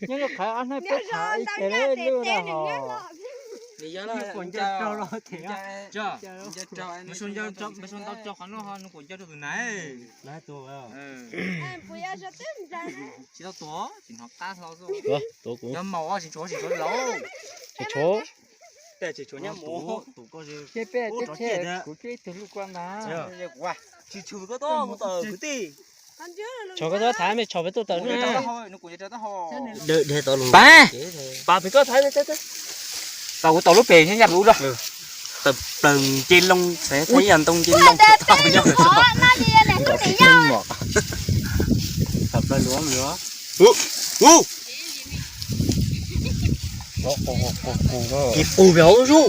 Nyob rau qhov ob hnab peb qhov ib ce lub na ho. Nws kuam ncaws rau los thiab. Nws sau ntau rau qhov no ho nws kuam ncaws rau tus na. Tsis tau tuav, tsis hnov qab hlo xwb. Yog maum tsis tshuav, tsis tshuav los. Tsis tshuav. Kuv tsis tshuav ib tug lub koj ntag. Tsis tshuav koj tau kuv tij. Tshuav koj tau thaiv me tshuav peb tuaj tawm. Pab, pab pem koj thaiv. Tau kuv tau lub pem ncaj lub zog. Tawm plaws nce loo, thaib yam ntoo nce loo. Tawm plaws luv luv. Ub, ub. Kis pug pem hauv zuj.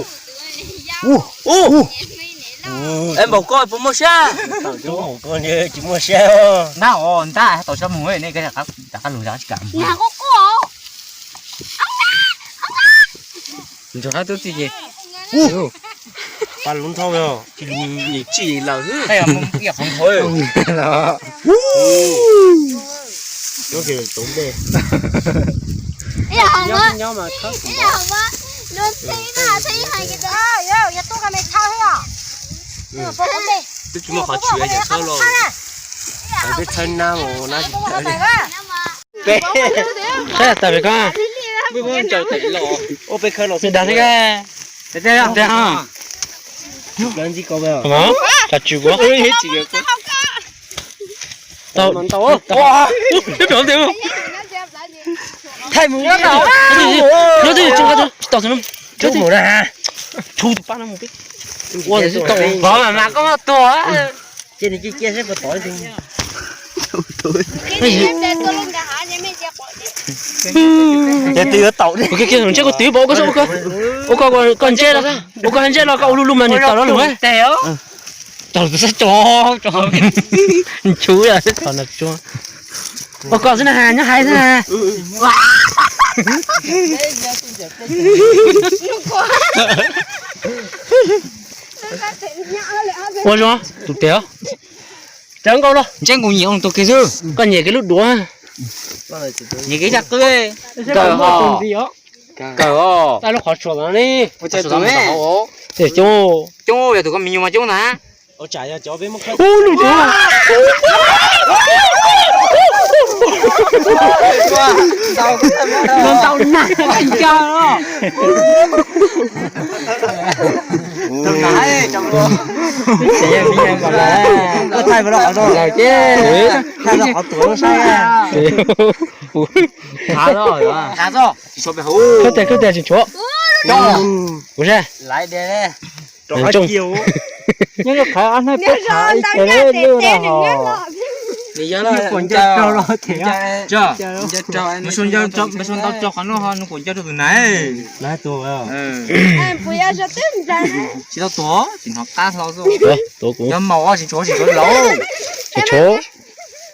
Ub, ub. Es npaum koj puas muaj siab? Tsis muaj siab. Ntab os, ntab tau siab mus ne, rov qab lug zov tsis kam. Ntsuag qab tub txij ces. Pab lub nrhau tsis lug, nyiam tsis lawm xwb. Twb tsis muaj qhov tshwm yam txhawb los. Peb txhawb nab os, nab tsis tawv li. Peb tawm pem koj. Ua peb khawb los dag thiab. Tsis kawv ntxib koj. Tsis kawv. Tau, tau, tau. Thaij mus. Tsis tau, tsis tau. Tshuav tus pab no mus peb. Ua tau, mas mas koj tuag. Cia nws cia cia seb puas tod. Ces twb yuav tau. Ua koj, koj, koj ntsej los, ua koj ntsej los koj ua lub lub mas nws tawm los lawm. Tau tus sab tso, tso. Nchuv yog sab tso na tso. Ua koj xwb na, nyob hais xwb na. Ua zoo, tus tiag. Tsawv nkaus los. Ntsej nkaus nyiam tus kiag xwb. Koj nyiam kiag lub duav. Nyiam kiag ib zaj qwb. Kawg os. Kawg os. Lub qhov tsua no ne. Coob, coob yog tus koj me nyuam mas coob na. Ub, lub duav. Ntau nag nco. Koj thaij rau qhov no, thaij rau qhov tuav lub saib. Khaub tias, khaub tias tsis tshuav. Kuv saib. Nyob rau qhov ob hnab peb qhov ib ce lub na ho. Nws kuam ncaws rau los thiab. Nws sau ntau rau qhov no ho nws kuam ncaws rau tus na. Tsis tau tuav, tsis hnov qab hlo xwb. Yog maum tsis tshuav, tsis tshuav los. Tsis tshuav.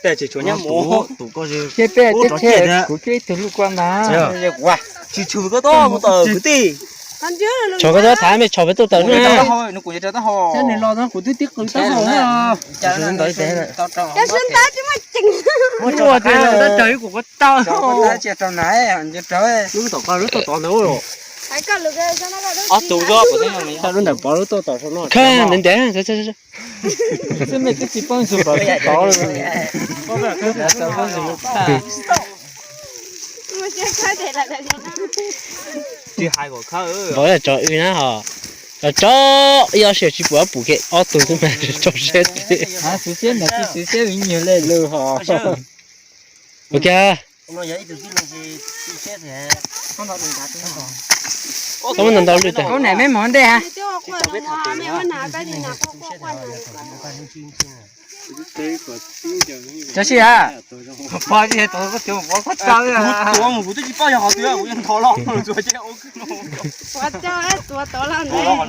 Kuv tsis tshuav koj tau kuv tij. Tshuav koj tau thaiv me tshuav peb tuaj tawm. Nws kuam ncaws rau taub hau. Kuv twb tib qw taub hau. Ua tias tab tawg ib kuv kuv tau. Lub tom qab lub tom tod ntawd. Ob tug zoj, lub ntawm pov lub tuaj tom sau no. Khawb ntev ntev. Xwb mej twb tsis paub ntxug kom tov li. Tsis hais kom khawb. Npau yog tso wb na ho. Tso tso ib ob siav tsis pum ob pum kiag ob tug xwb mas tso siab tiag. Xwv siab ntawd tsis xwv siab vim nyias le lwm ho. Ok. Tau muab ntau ntau lwm tag. Ub, niam meb mov ntej ha. Tso sij ha. Pog tsis hais tau koj tias mus pov koj tau. Kuv mus kuv twb tsis paub yog qhov twg, kuv yeej ntov los tsuas ces ua kwj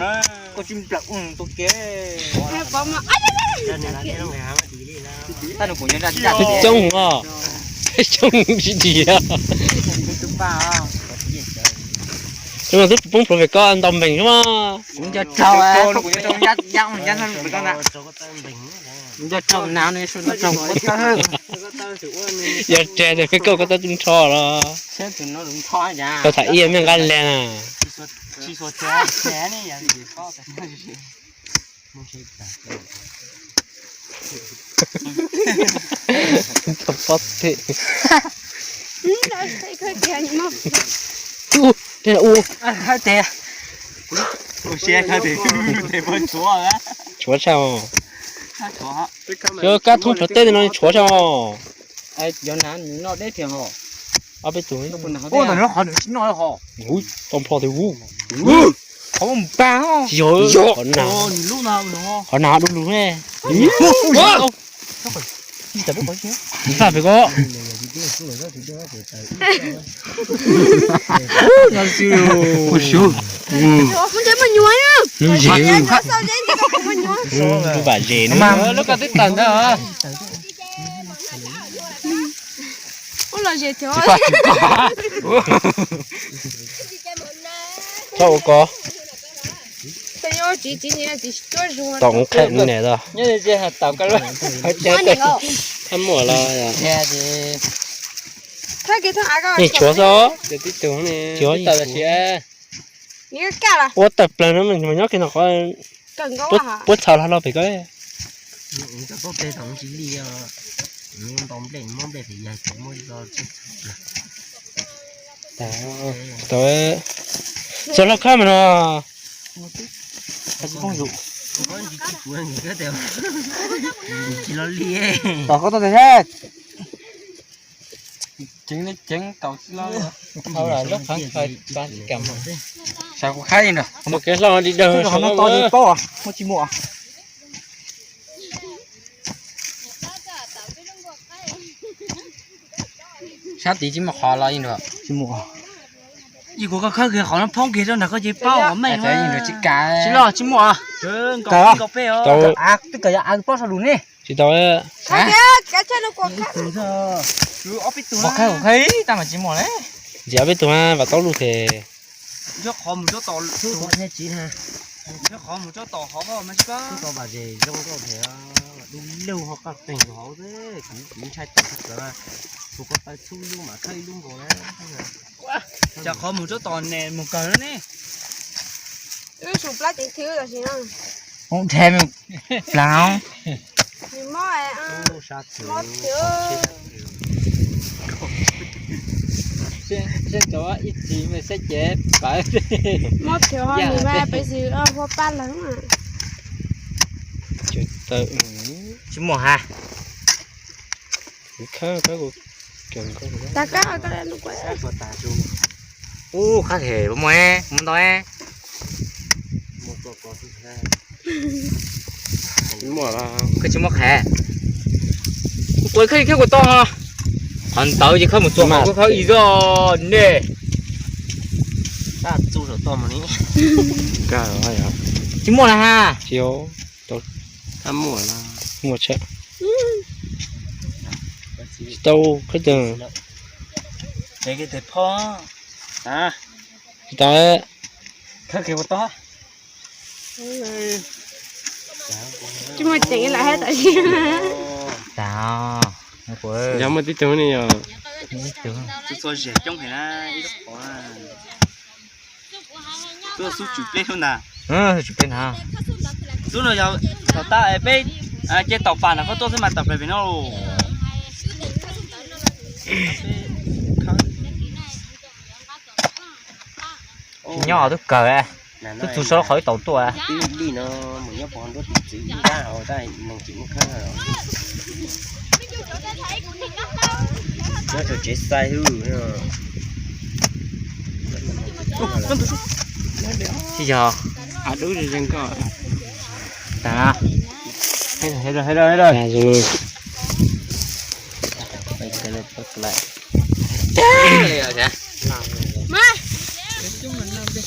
no. Koj tsis nplawm ua tus ke. Coob os, coob tsis diam. Twb poob plaws pem koj ntau npeeg xwb mas. Kuv nco tsaug, kuv nco tsaug, ya ya pem koj ntag. Yog tseg ces peb koj ko taw nrho los. Koj tham ib me nqaj leg na. Pob teg. Ub, tej ub. Tshuav tshaj os. Yog kab thoob tshuav tej no tshuav tshaj os. Ob peb tug. Tau nplho twg ub. Qhov mus pag. Yog, qhov nag, qhov nag du lug ne. Faj pem ko. Nws vam zem. Lub ko twb tawm ntawd. Txhob ua ko. Tom qhaib ne. Thaj muaj los. Yeej tshuav xwb. Ua tawm plaws no mas nyob kiag no qhov puab txhaws hlo pem ko. Txog hlo khab mas no. Tom koj tau. Ceev li ceev tau tsis loj. Sav kuv qhaib li ntawd. Mus kev hlo di daws. Muaj tsis muaj. Sab tid tsis muaj qhov los li ntawd. Tsis muaj. Yog kuv khawb kiag qhov no poob kiag rau nram koj ces paub meej. Tsis loj tsis muaj. Twb kawm yog av pob saum lus ne. Tsis tau. Kuv khawb tab mas tsis muaj li. Ntxiv ob peb tug mas vam tau lus thiab. Nyob qhov mus tsob tom, nyob qhov mus tsob tom hov mas tsis paub. Tau vam zem zoo nkauj thiab, du lug ho qaj qeeg hauv xwb, kuv kuv ntshai tawm tsis tawm. Tus ko taw txhub ib lub mas khawb ib lub nkaus na. Cas qhov mus tsob tom ne mus kawg ne. Wb tsum plab ceev thwv tam sim no. Hoob dheb me plas. Nws mob, mob thwv. Seb ntsoov ib txhis me saib ces pawv. Mob thwv ho nws mas peb xwb huab pab lawm. Tsis muaj ha. Tag kab. Ub, qab them muaj, muaj ntau. Koj tsis muaj qhev. Kuv kuv khawb li khawb kuv tau. Qhov ntawd ces khawb mus txog qhov khawb ib zog ne. Tsis muaj na ha. Muaj tshaj. Tsis tau khawb tag. Tsis tau. Tsis muaj ceev lam hais tam sim. Yog muaj tib tug ne yog. Txhua zem coob heev na, ib lub qhov. Xub tsum peb hnub ntag. Tsum peb ntag. Xub no yog tom tag peb ces tom pas ntawm koj tuaj xwb mas tom pas pem no. Nyob twb kawg, twb txug sab lub qhov ib tau tuaj. Twb li no mus nyob pov nruab tus txiv ib nrab hauv tab neeg tsis muaj khawb. Nyob rau tsev xai hwb. Tsis yog. Dub zeeg koj. Tas.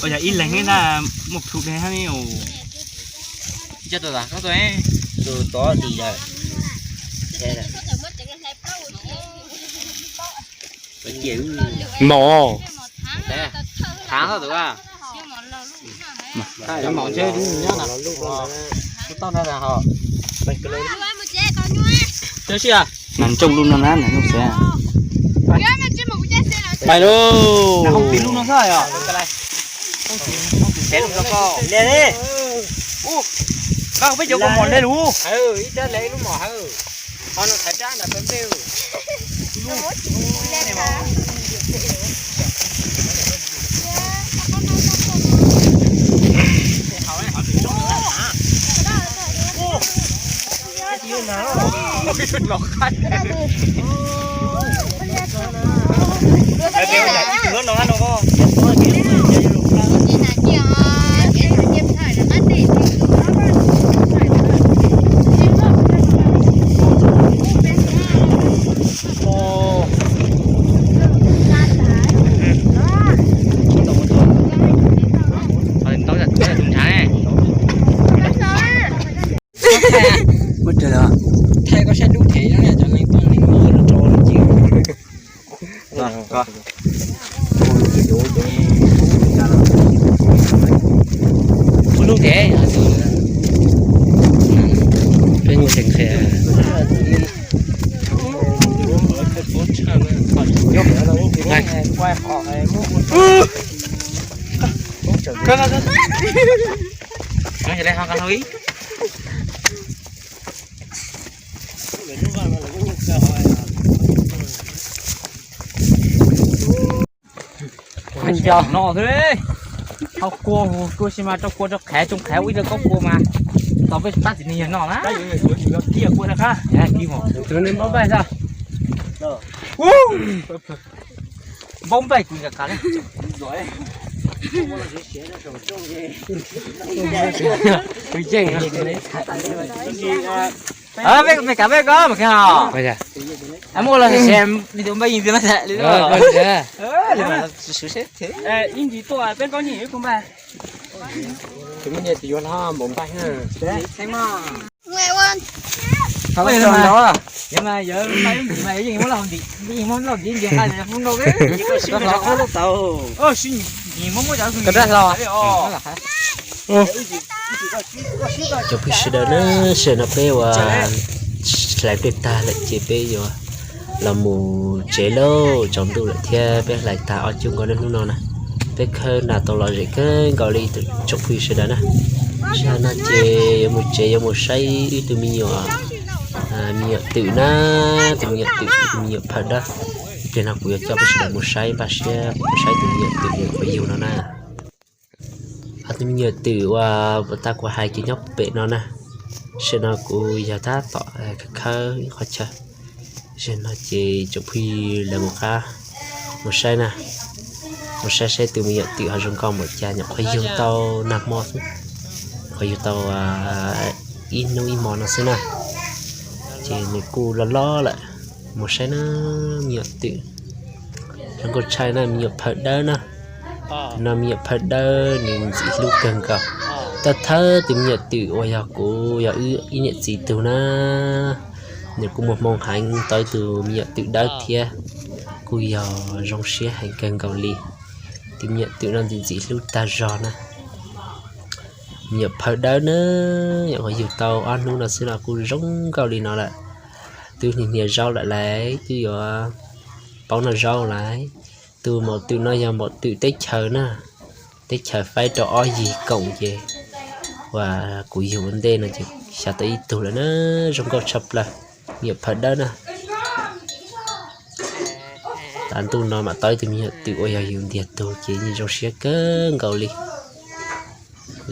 Ua yog ib leeg na, muaj plhu dheev hab ne. Coj tus tod, tus tod dim lawm. Mom. Thav tod tus a. Mom ntshe nyob na. Tau na ho. Mas ntsooj lub no na, ntsooj xev. Pais lauj. Koj peb cov kua mom le lus. Muab rau lawm. Thaij koj saib dub them no cov neeg tuaj neeg muaj rau ci. Dub them, peb nyuam tseem qhia. Nco no xwb. Hau kua, kua si mas rau kua rau qhev, tsoo qhev ua ib lawv kaub kua mas tau peb pab txiv neej yawg noj na. Tus neeg npaum npaij xwb. Npaum npaij kuv nka kav li. Kuv yeej. Peb kav peb ko mas khev os. Muaj los xav me tus npaij yeej tias mas li. Ib ntsis tuaj peb ko nyi ib kuv npaij. Tus me nyuam twm yuav hlo npaum npaij na. Yeej muab lauj ntim, yeej muab lauj ntim nqaij fub nrau. Koj dab hlo. Cov phooj ywg sawv daws na, sij hawm no peb ua hlais dej tag lawm ces peb yuav los mus tsev lauj, tsaus ntuj lawm thiab peb hlais tag ob cuj nkaus niaj hnub no na. Peb khawb nram tau lom zem kawg nkaus li tsoom phooj ywg sawv daws na. Sij hawm no ces yuav mus tsev yuav mus saib wb tus me nyuam, me nyuam twm na, tus me nyuam twm, tus me nyuam phawj dawb. Pliag no kuv yuav coj peb sawv daws mus saib npaj siab mus saib tus me nyuam twm uas yug no na. Tus me nyuam twm uas puag ta kuv hais ces nyob pem no na. Sij hawm no kuv yog tab tom khawb khawb ib qhov chaw. Sij hawm no ces tsoom phooj ywg lawv mus qab mus saib na, mus saib saib tus me nyuam twm ho zoo nkauj npaum cas, nyuam qhuav yug tau nag hmo xwb, nyuam qhuav yug tau ib hnub ib hmo no xwb na. Ces nws kuj loj loj lawm, mus saib na, me nyuam twm zoo nkauj tshaj na, me nyuam phawj dawb na. No me nyuam phawj dawb nws ntxim hlub kawg nkaus. Thawj thawj tus me nyuam twm uas yog kuv yog wb ib niam txiv tug na, nws kuj muaj hmoo heev tau ib tug me nyuam twm dawb thiab, kuj yog zoo siab heev kawg nkaus li. Tus me nyuam twm no ntxim ntxim hlub tag zog na. Me nyuam phawj dawb na, nyuam qhuav yug tau ob hnub no xwb no kuj zoo nkauj li no lawm. Twb hnia hnia zaub lawm lauj, twb yuav paub noj zaub lauj. Tus maum twm no yog maum twm teb chaws na, teb chaws faib rau ob yig koom ces uas kuv yug ua ntej no ces xyaw tau ib tug lawm na, zoo nkauj tshaj plaws, me nyuam phawj dawb na. Tav ntuj no mam tau ib tug me nyuam twm uas yog yus ntiag tug ces yeej zoo siab kawg nkaus li.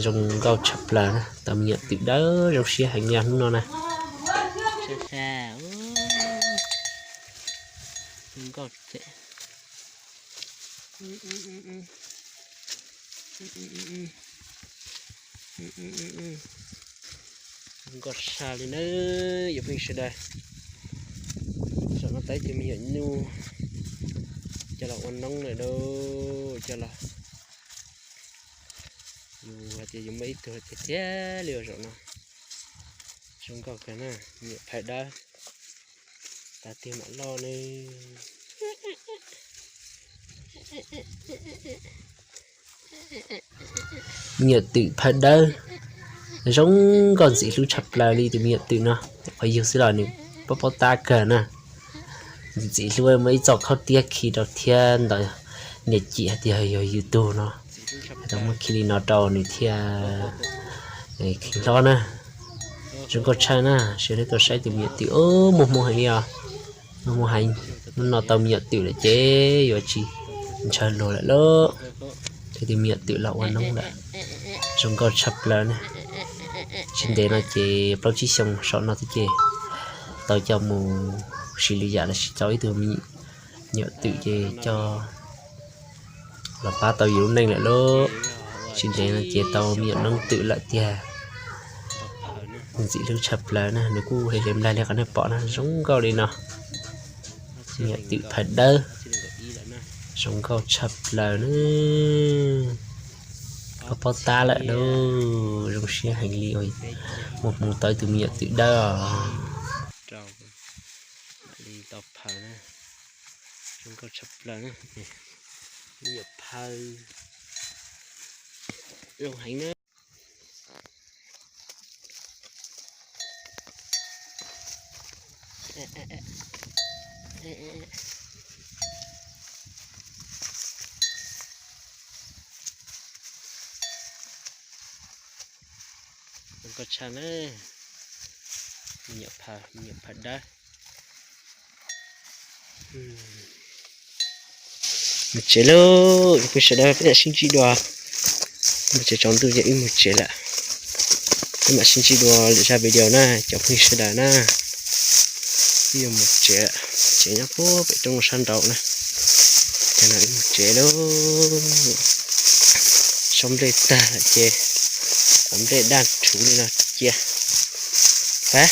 Zoo nkauj tshaj plaws na, tau me nyuam twm dawb zoo siab heev li hnub no na. Zoo nkauj tshaj li na, yus phooj ywg sawv daws. Zaum no tau ib tug me nyuam nyuj coj los ua noob lawm lauj, coj los, yus hais tias yus muaj ib tug tiag tiag li ua zaum no. Zoo nkauj kawg na, me nyuam phawj dawb. Tav twg mam loj ne. Me nyuam twm phawj dawb, zoo nkauj ntxim hlub tshaj plaws li tus me nyuam twm no. Qhov yug xwb los nws Paub tab kawg na. Ntxim hlub muaj ib txoj khaub tiab khi rau thiab ntawd, niam cim hais tias yog yus tug no, tau muab khi li no rau nws thiaj hlob na. Zoo nkauj tshaj na, sawv daws tuaj saib tus me nyuam twm, muaj hmoo heev li os. Muaj hmoo heev, hnub no tau me nyuam twm lawm ces yuav tsis ntshaw luag lawm lauj. Ces tus me nyuam twm los ua noob lawm, zoo nkauj tshaj plaws na. Tsis ntev no ces plaub tsib xyoos saum no thiab ces tau coj mus siv lwm yam los sis tau ib tug me nyuam twm ces coj los pab tau yus lub neej lawm lauj. Tsis ntev no ces tau me nyuam noob twm lawm tiag. Ntxim hlub tshaj plaws na, nws kuj hle hle nplaig li qhov nej pom na, zoo nkauj li no. Me nyuam twm phaw dawb, zoo nkauj tshaj plaws na. Koj paub tab lawm lauj, zoo siab heev li uas muaj hmoo tau ib tug me nyuam twm dawb os. Zoo nkauj tshaj plaws na, me nyuam phaw zoo heev na. Zoo nkauj tshaj na, me nyuam phaw, me nyuam phaw dawb. Mus tsev lauj, peb sawv daws peb mam sib ntsib dua. Mus tsev tsaus ntuj ces wb mus tsev lawm. Peb mam sib ntsib dua lwm zaj video na cov phooj ywg sawv daws na. Wb yuav mus tsev lawm, tsev nyob puag pem roob sab nraud na. Ces no wb mus tsev lauj. Sau nplej tag lawm ces cov nplej daj rhuv li no cia. Pab,